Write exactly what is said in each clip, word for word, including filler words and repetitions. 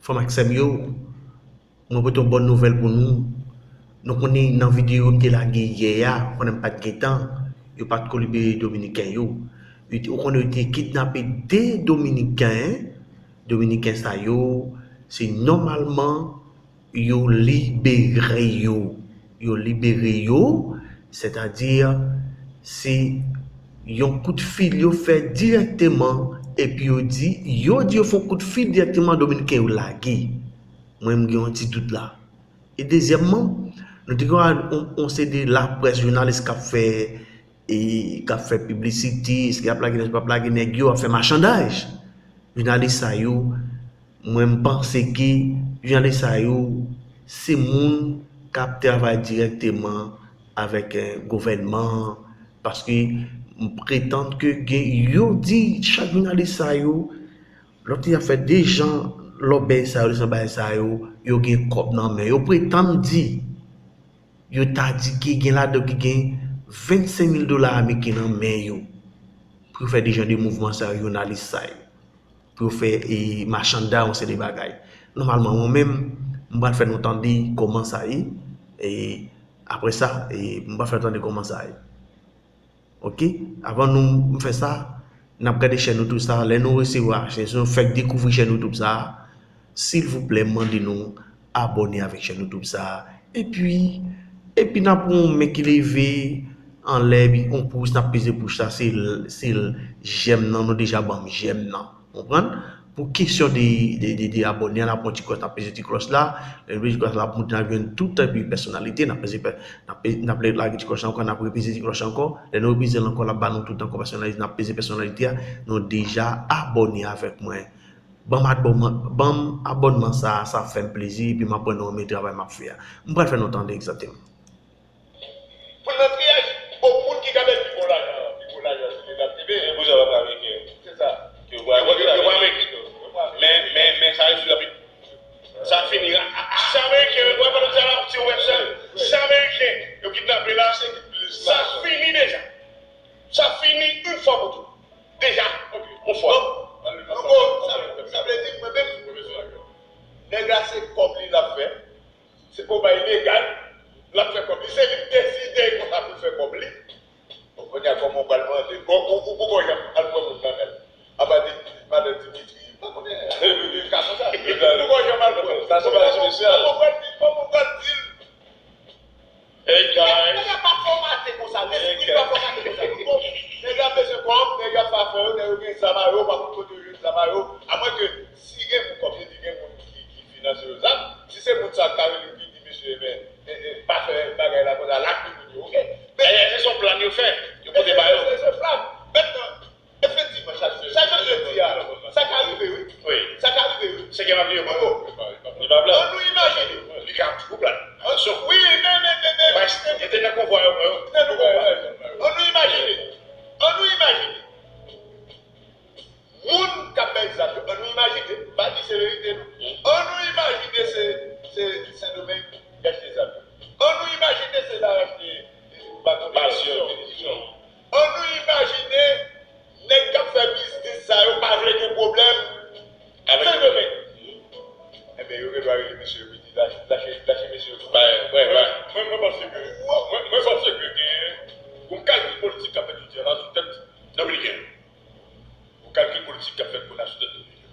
Frè m ak sè m yo, mwen pote yon bòn nouvèl pou nou. Nou konnen nan videyo m te lage yè a, konnen m pa t gen tan, yo pa t ko libere Dominiken yo. Yo te, ou konnen yo te kidnape de Dominiken. Dominiken sa yo, se nòmalman yo libere yo. Yo libere yo, sètadi, se yon kout fil yo fè dirèkteman, epi yo di, yo di yo fè yon kout fil dirèkteman, Dominiken yo lage. Mwen, m gen yon ti dout la. E dezyèmman, nou te gen yon, yon seri de laprès, jounalis k ap fè, e k ap fè piblisite, èske y ap lage nèg, p ap lage nèg yo, ap fè machandaj. Jounalis sa yo, mwen, m panse ke jounalis sa yo, se moun k ap travay dirèkteman avèk, eh, gouvènman an, paske m pretann ke gen, yo di chak jounalis sa yo, lòt y ap fè de jan lòbèy sa yo, de jan bagay sa yo, yo gen kòb nan men. Yo pretann di, yo ta di ke gen ladan ki gen vennsenk mil dola ameriken nan men yo, pou yo fè de jan de mouvman sa yo, jounalis sa yo, pou yo fè, e, machanday, yon seri de bagay. Nòmalman, mwen menm, m pral fè nou tande kòman sa ye, e apre sa, e, m pral fè nou tande kòman sa ye. Oke? Avan nou, m fè sa, n ap gade chèn YouTube sa, lè nou resevwa, si nou fèk dekouvri chèn YouTube sa, silvouplè, m mande nou abòne avèk chèn YouTube sa. Epi, epi n ap yon men ki leve anlè, epi yon pous, n ap peze pous sa, se l, se l jèm nan, nou deja ban m jèm nan. Konprann? Pou kesyon de, de, de, de abòne a, n ap pran ti klòch, n ap peze ti klòch la. Lè nou peze ti klòch la, ap monte, n ap jwenn tout epi pèsonalite, n ap peze pè-, n ap pe-, n ap lage ti klòch la ankò, n ap repeze ti klòch la ankò. Lè nou repeze l ankò, l ap ba nou tout ankò pèsonalite, n ap peze pèsonalite a. Nou deja abòne avèk mwen. Ban m abònman, ban m abònman sa, sa fè m plezi, epi m ap pran nou renmen travay m ap fè a. M pral fè nou tande egzakteman. Pou l nan triyaj, bon, moun ki ka bay pi bon lajan, pi bon lajan sou Leta Prive, e pou sa w ap Ameriken. Se sa. Yo pral Ameriken. Men, men, men sa yo sou lapi. Sa fini. A, a, a, sa Ameriken, wè, pandan sa la, ti wè sa. Sa Ameriken, yo kidnape la, sa fini deja. Sa fini yon fwa pou tout. Deja. Yon fwa. Donk, an gwo, sa, sa vle di, mwen menm, nèg la se kòb li l ap fè. Se konba ilegal, l ap fè kòb li. Se li k deside konsa pou l fè kòb li. Bon, kounye a, kòman w pral mande? Bon, ou, ou poko janm al pran moun nan men l. Apa di, madan Dimitri, m pa konnen, e, e, e, ka konsa. Ou poko janm al pran. Sa se bagay espesyal. Kòman w pral di, kòman w pral di l? Hey, guys. Nèg la pa fòmate konsa, lespri pa fòmate konsa. Nèg la bezwen kòb, nèg la pa fè yo, nèg yo gen zam a yo, pa konn kote yo jwenn zam a yo. Amwenke si gen moun, kòm yo di, gen moun ki, ki finanse yo zam, si se moun sa k ta rele ki di mesye, men, e, e, pa fè bagay la konsa, lage moun yo, oke? Dayè, se yon plan yo fè, yo pote ba yo. Se, se, se plan. Mentnan, efektivman, sa, sa Jean Joseph di a, sa ka rive, wi. Wi. Sa ka rive, wi. Se gen pa bliye, Mango. Li pa blan. Ann nou imajine. Li ka toujou plan. Atansyon. Wi, men, men, men, men. Mwen te nan konvwa yo, mwen. Te nan konvwa. Ann nou imajine. Ann nou imajine. Moun k ap bay zam yo, ann nou imajine, m pa di se verite, non. Ann nou imajine se, se Sendomeng ki achte zam yo. Ann nou imajine se la yo achte, e, baton de minisyon. Ann nou imajine nèg k ap fè biznis sa yo pa vle gen pwoblèm avèk Sendomeng. Enben, yo gen dwa rele mesye yo vini lache, lache, lache mesye yo. Mwen, mwen, mwen panse ke, mwen, mwen panse ke gen yon kalkil politik k ap fèt jodi a la sou tèt Dominiken. Yon kalkil politik k ap fèt kounye a sou tèt Dominiken.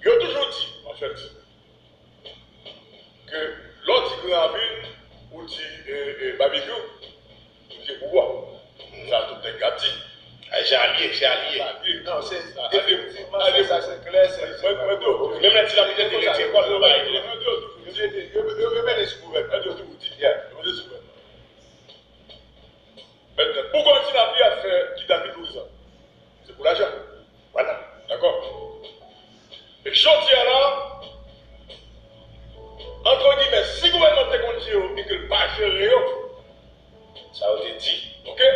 Yo toujou di, anfèt, ke lè w di Gran Ravin, ou di, e, e, Babekyou, ou di pouvwa. Sa tout nèg ap di. A, se alye, se alye. Non, se, efektivman, se sa, se klè, se, se... Mwen, mwen, mwen, menm lè ti lapidè te rete, kwa, yo bay. Yo, yo, yo, yo, yo mennen sou gouvènman, yo toujou di, yo mennen sou gouvènman. Mentnan, pou kontinye ap fè kidnapin pou kisa? Se pou lajan. Vwala. Dakò. E jodi a la, antre gimè, si gouvènman te konn jere yo e ke l pa jere yo, sa yo te di, oke?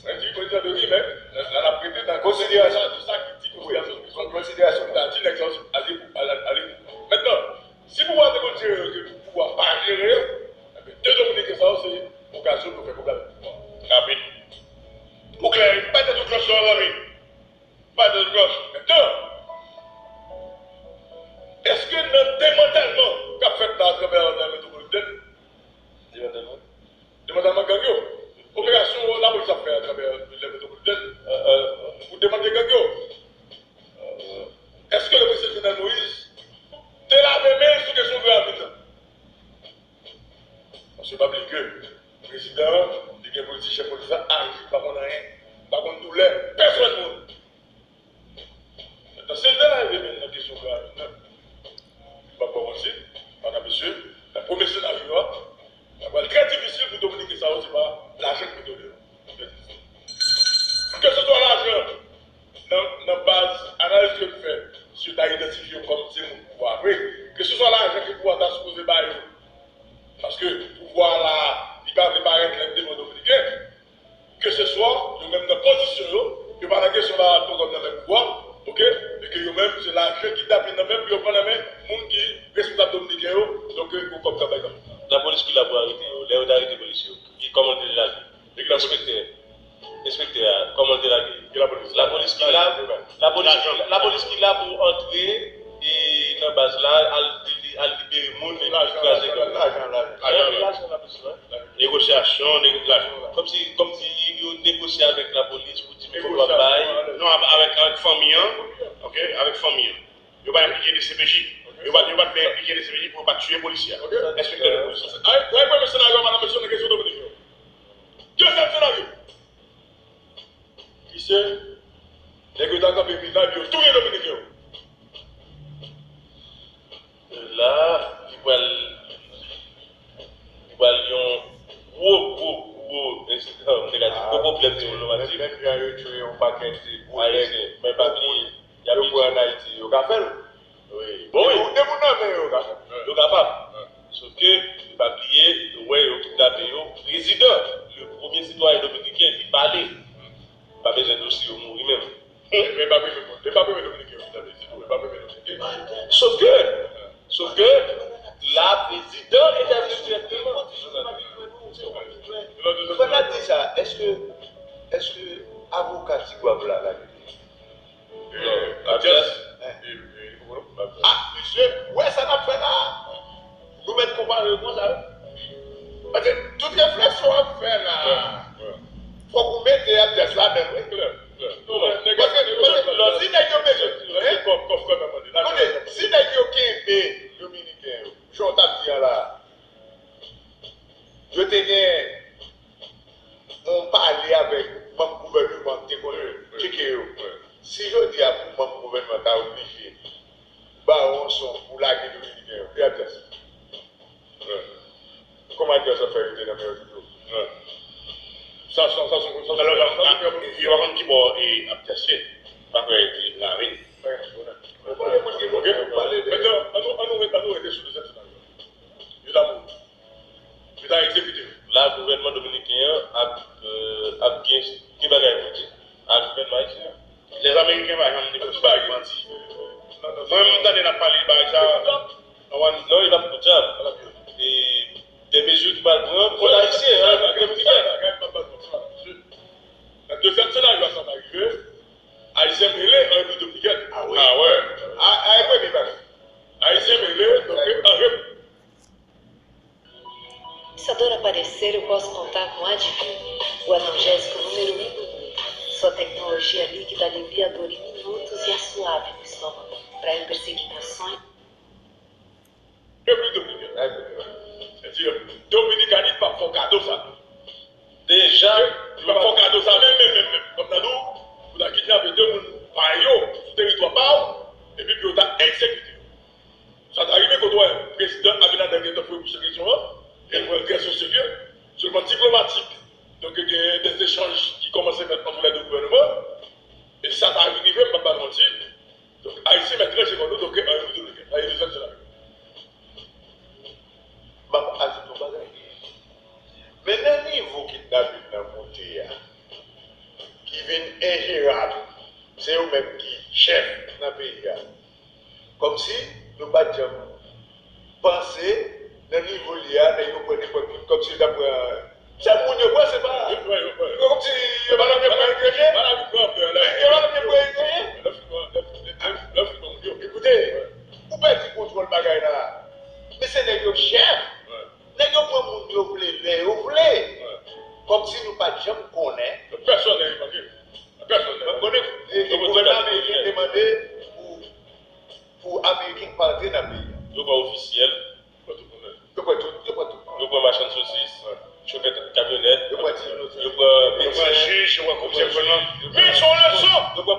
Sa yo di, mwen di antre gimè, la, la, n ap rete nan konsiderasyon de sa ki di konsiderasyon. Konsiderasyon ta di nèg sa yo ale pou, ale, ale pou. Mentnan, si pouvwa te konn jere yo, ke pouvwa pa jere yo, enben, de Dominiken sa yo, se okazyon pou fè pwoblèm. Rapid. Ou klè, pa tèt ou klòch non, zanmi. Pa tèt ou klòch. Mentnan, Nan demantèlman k ap fèt la atravè lè metwopolitèn. Demantèlman? Demantèlman gang yo. Operasyon lapolis ap fè atravè lè metwopolitèn. Pou demantle gang yo. Èske le prezidan Jovenel Moïse te lave men l sou kesyon Gran Ravin nan? Paske pa bliye ke prezidan an, li gen pou l di chèf polis la, aji, pa konn anyen, pa konn doulè pèsonn moun. Mentnan, si l te lave men l nan kesyon Gran Ravin nan, m p ap ba w manti, madanm, mesye, nan premye senaryo a, sa pral trè difisil pou Dominiken sa yo, se pa lajan ki mete yo deyò. Ke se swa lajan nan, nan baz analiz ke n fè, si yo ta idantifye yo kòm se moun pouvwa vre, ke se swa lajan ke pouvwa ta sipoze ba yo, paske pouvwa la, li pa vle parèt lèd devan Dominiken, ke se swa yo menm nan pozisyon yo, yo pa nan kesyon ba twò kòb nan men pouvwa, oke, e ke yo menm se lajan kidnapin nan menm pou yo pran nan men moun ki responsab dominiken yo, donk yo kòb k ap bay nan men. Lapolis ki la pou arete yo, lè yo te arete polisye yo, ki, kòman l te lage? Enspektè. Enspektè a, kòman l te lage? Lapolis ki la, lapolis ki la, lapolis ki la pou antre e nan baz la, al, al libere moun epi kraze gang. Lajan, lajan. Lajan, lajan. Negosyasyon, neg-, lajan. Kòmsi, kòmsi yo negosye avèk lapolis pou di men fòk w ap bay. Non, avèk, avèk fanmi an, oke, avèk fanmi an. Yo pa enplike D C P J. Yo pa, yo pa t vle enplike D C P J pou yo pa tiye polisye a. Enspektè de polis. Ay, ay, premye senaryo a, madanm, mesye, nan kesyon Dominik yo. Dezyèm senaryo. Misye, nèg yo ta kanpe epi nèg yo touye Dominiken yo. La, li pral, li pral yon gwo, gwo, gwo ensidan, m te ka di gwo pwoblèm diplomatik. Menm jan yo tchwe yon pakèt gwo nèg, men pa bliye, yo pran ann Ayiti, yo ka fè l. Wi. Bon, wi. Depi w nan men yo, yo ka fè l. Yo kapab. Sòf ke, pa bliye, yo wè yo kidnape yo. Prezidan, le premye sitwayen dominiken, li pale. Pa bezwen di w si yo mouri menm. Men pa premye moun, men pa premye dominiken yo kidnape, se tou, men pa premye dominiken. Sòf ke, sòf ke, la prezidan entèvni dirèkteman. Pandan di sa, èske, èske avoka Tigwav la la? Non, Abdias. Ah, mesye, ou wè sa n ap fè la? Nou mèt konpare yo konsa, wi. Paske tout refleksyon w ap fè la, fòk ou mete Abdias ladan l, wi. Klè, klè. Paske, paske si nèg yo bezwen, hein? Kote, si nèg yo kenbe Dominiken yo, jan w t ap di a la, yo te gen yon pale avèk manm gouvènman ki te konn tcheke yo. Si jodi a pou manm gouvènman ta oblije ba w yon son pou lage dominiken yo, e Abdias? Kòman Abdias ap fè rete nan men yo toujou? Sa, sa, sa, sa, sa, alò, sa, sa, sa, yo pa konn ki bò e Abdias ye. Pa kwè e te la, wi. Oke? Mentnan, ann nou, ann nou, ann nou rete sou dezyèm senaryo. Yo ta mouri. Yo ta egzekite yo. La, gouvènman dominiken an ap, euh, ap gen, gen bagay pou di ak gouvènman ayisyen an. Lèzameriken pa janm negosye ak bandi. Mwen menm, m tande n ap pale de bagay sa. Non, li p ap pou dyab. E de mezi ki pral pran kont ayisyen, an, ak dominiken. Nan dezyèm senaryo a, sa ta rive, ayisyen mele an Repiblik Dominikèn. Ah, wi. Ah, wè. Ah, ah, e premye bagay. Ayisyen mele, donk, an Repiblik. Sa dura padecer o pós-contato com o adivino, o analgésico número um do mundo. Sua tecnologia líquida alivia a dor em minutos e a suave nos toma para eu perseguir meus sonhos. Repiblik Dominikèn. Sètadi, Dominikanit p ap fè w kado sa. Deja, li p ap fè w kado sa, men, men, men, men, kòm nan nou, pou ta kidnape de moun pa yo, sou teritwa pa w, epi pou yo ta egzekite yo. Sa ta rive kote w wè prezidan Abinader gentan foure bouch nan kesyon an, e l pran l trè o serye. Sou le plan diplomatik, donk, gen de echanj ki kòmanse fèt ant lè de gouvènman. E sa ta rive, m p ap ba nou manti. Donk, Ayisyen mèt ranje kò nou, donk, an Repiblik Dominikèn. Sa se dezyèm senaryo. M ap ajoute yon bagay. Men nan nivo kidnapin nan moute a, ki vin enjerab, se yo menm ki chèf nan peyi a. Kòmsi nou pa t janm panse nan nivo li a, nèg yo pran nenpòt moun, kòmsi yo ta pran, se moun yo pran, se pa, yo kòmsi yo pa nan men pran etranje. Yo pa nan men pran etranje. Ekoute, ou pèdi kontwòl bagay.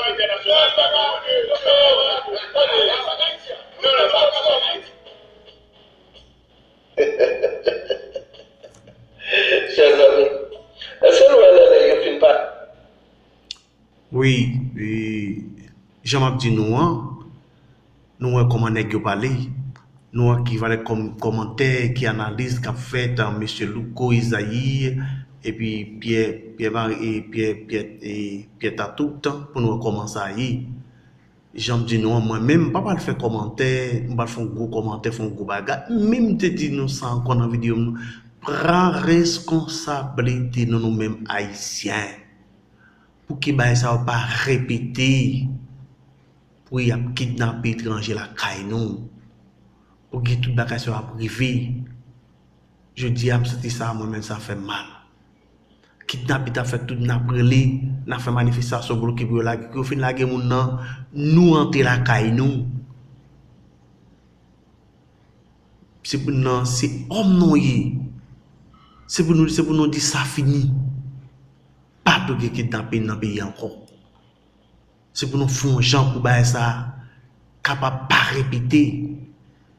Lwa entènasyonal pa ka mande. Non, non, non, non, non. Chè zanmi, èske nou wè lè nèg yo fin pa... Wi, e, jan m ap di nou an, nou wè kòman nèg yo pale, nou wè ki valè kòm-, kòmantè, ki analiz k ap fèt, mesye Louko Ezayi, epi Pyè, Pyè Mari, e Pyè, Pyè, e Pyè Tatout, pou nou wè kòman sa ye. Jan m di nou an, mwen menm, m pa pral fè kòmantè, m pral fè yon gwo kòmantè, fè yon gwo bagay. Menm m te di nou sa ankò nan videyo m, pran reskonsablite nou, nou menm Ayisyen. Pou ki bagay sa yo pa repete, pou y ap kidnape etranje lakay nou, pou ki tout bagay sa yo ap rive. Jodi a, m santi sa, mwen menm, sa fè m mal. Kidnapin t ap fèt tout, n ap rele, n ap fè manifestasyon bloke pou yo lage. Pou yo fin lage moun nan, nou antre lakay nou. Se pou nan, se òm nou ye. Se pou nou, se pou nou di sa fini. Pa dwe gen kidnapin nan peyi ankò. Se pou nou fè yon jan pou bagay sa kapab pa repete.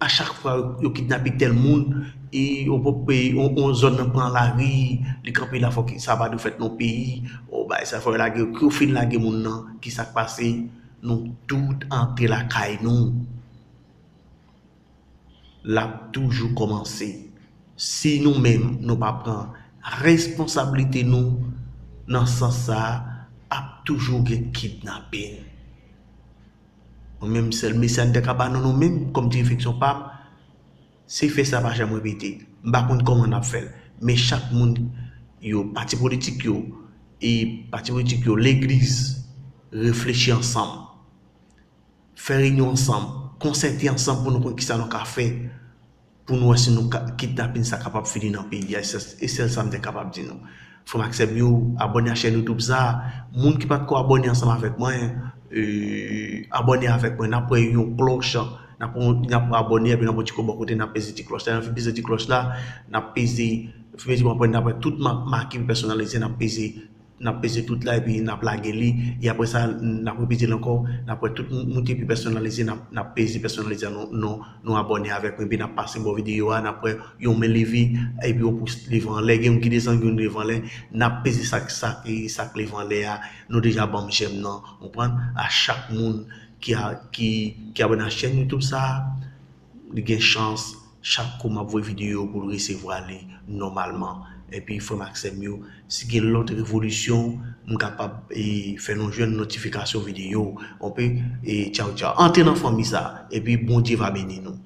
A chak fwa yo, yo kidnape tèl moun, e yon pòp peyi, yon, yon zòn nan pran lari, li kanpe la, fòk sa pa dwe fèt nan peyi. O, bagay sa, fò yo lage, yo fin lage moun nan, ki sa k pase, nou tout antre lakay nou. L ap toujou kòmanse. Si nou menm, nou pa pran Responsablite nou nan sans sa a ap toujou gen kidnaping. Mwen menm sèl mesaj m te ka ba nou, nou menm kòm ti refleksyon pa m, se fè sa pa janm repete. M pa konn kòman n ap fè l, men chak moun yo, pati politik yo, e pati politik yo, legliz, reflechi ansanm. Fè reyinyon ansanm, konsète ansanm pou nou konn kisa nou ka fè pou nou wè si nou ka, kidnaping sa kapab fini nan peyi a. E sèl, e sèl sa m te kapab di nou. Frè m ak sè m yo, abòne a chèn YouTube sa. Moun ki pa t ko abòne ansanm avèk mwen, euh, abòne avèk mwen. N ap wè yon klòch, n ap, n ap abòne, epi n ap wè ti kobo kote n ap peze ti klòch la. N ap fin peze ti klòch la, n ap peze, fin peze, n ap wè tout ma-, make pèsonalize, n ap peze n ap peze tout la epi n ap lage li. E apre sa, n ap repete l ankò. N ap wè tout moun ki pi pèsonalize, n ap, n ap peze pèsonalize a, nou, nou, nou abòne avèk mwen, epi n ap pase bò videyo a, n ap wè yon men leve, epi yon pous leve anlè, gen yon ki desann, gen yon leve anlè. N ap peze sa k, sa k, sa k leve anlè a. Nou deja ban m jèm nan, konprann? A chak moun ki a, ki, ki abòne a chèn YouTube sa a, li gen chans chak kou m ap voye videyo pou l resevwa li nòmalman. Epi frè m ak sè m yo, si gen lòt revolisyon, m kapab, e, fè nou jwenn notifikasyon videyo. Oke? E tchaw tchaw. Antre nan fanmi sa, epi Bondye va beni nou.